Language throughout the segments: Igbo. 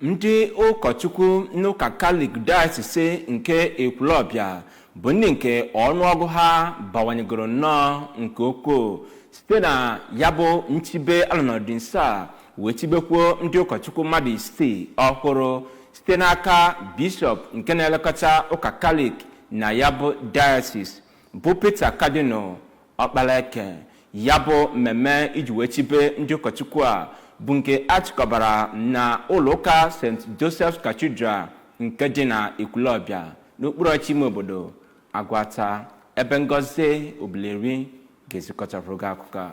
Ndị ụkọchukwu n'ụka Katọlik Dayọsis nke Ekwulọbịa bụ ndị nke ọnụọgụ ha bawanyegoro nnọọ nke ukwuu site na ya bụ nchibe alụnọdị nso a wee chibekwuo ndị ụkọchukwu mmadụ 6 ọhụrụ site n'aka bishọp nke na-elekọta ụka Katọlik na ya bụ dayọsis bụ Peter Cardinal Ọkpalaeke. Ya bụ mmemme iji wee chibe ndị ụkọchukwu a bụ nke a chịkọbara na ụlọ ụka St. Joseph's Cathedral nke dị na Ekwulọbịa n'okpuru ọchịchị ime obodo Agụata, ebe Ngozi Obileri ga-ezikọtapụrụ gị akụkọ a.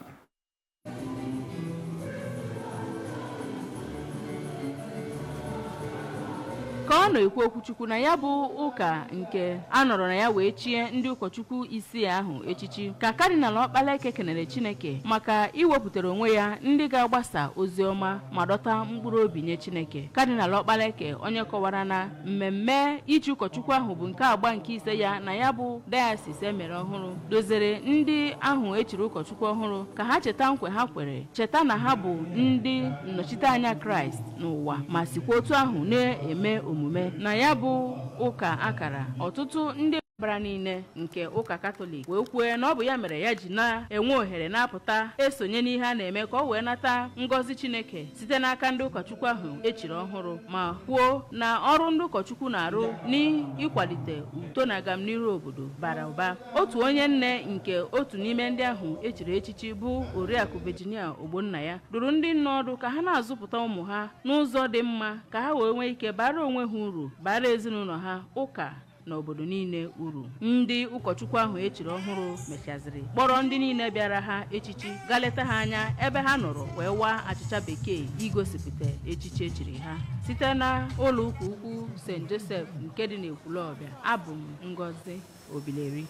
Ka ọ na-ekwu okwuchukwu na ya bụ ụka nke a nọrọ na ya wee chie ndị ụkọchukwu 6 ahụ echichi, ka Kadịnal Ọkpalaeke kenere Chineke maka iwepụtara onwe ya ndị ga-agbasa ozi ọma ma dọta mkpụrụ obi nye Chineke. Kadịnal Ọkpalaeke, onye kọwara na mmemme ichi ụkọchukwu ahụ bụ nke agba nke 5 ya na ya bụ dayọsis emere ọhụrụ, dozere ndị ahụ echiri ụkọchukwu ọhụrụ ka ha cheta nkwe ha kwere, cheta na ha bụ ndị nnọchiteanya Kraịst n'ụwa, ma sikwa otu ahụ na-eme omume na ya bụ ụka akara ọtụtụ ndị bara niile nke ụka Katọlik, wee kwue na ọ bụ ya mere ya ji na-enwe ohere na-apụta esonye n'ihe a na-eme ka ọ wee nata ngọzi Chineke site n'aka ndị ụkọchukwu ahụ echiri ọhụrụ, ma kwuo na ọrụ ndị ụkọchukwu na-arụ n'ịkwalite uto na agamnihu obodo bara ụba. Otu onye nne nke otu n'ime ndị ahụ echiri echichi bụ Oriakụ Virginia Ogbonnaya dụrụ ndị nne ọdụ ka ha na-azụpụta ụmụ ha n'ụzọ dị mma ka ha wee nwee ike bara onwe ha uru, bara ezinụlọ ha, ụka na obodo niile uru. Ndị ụkọchukwu ahụ echiri ọhụrụ mechaziri kpọrọ ndị niile bịara ha echichi gaa leta ha anya ebe ha nọrọ wee waa achịcha bekee igosipụta echichi echiri ha. Site na ụlọ ụka ukwu St. Joseph nke dị n'Ekwulọbịa, abụ m Ngozi Obileri.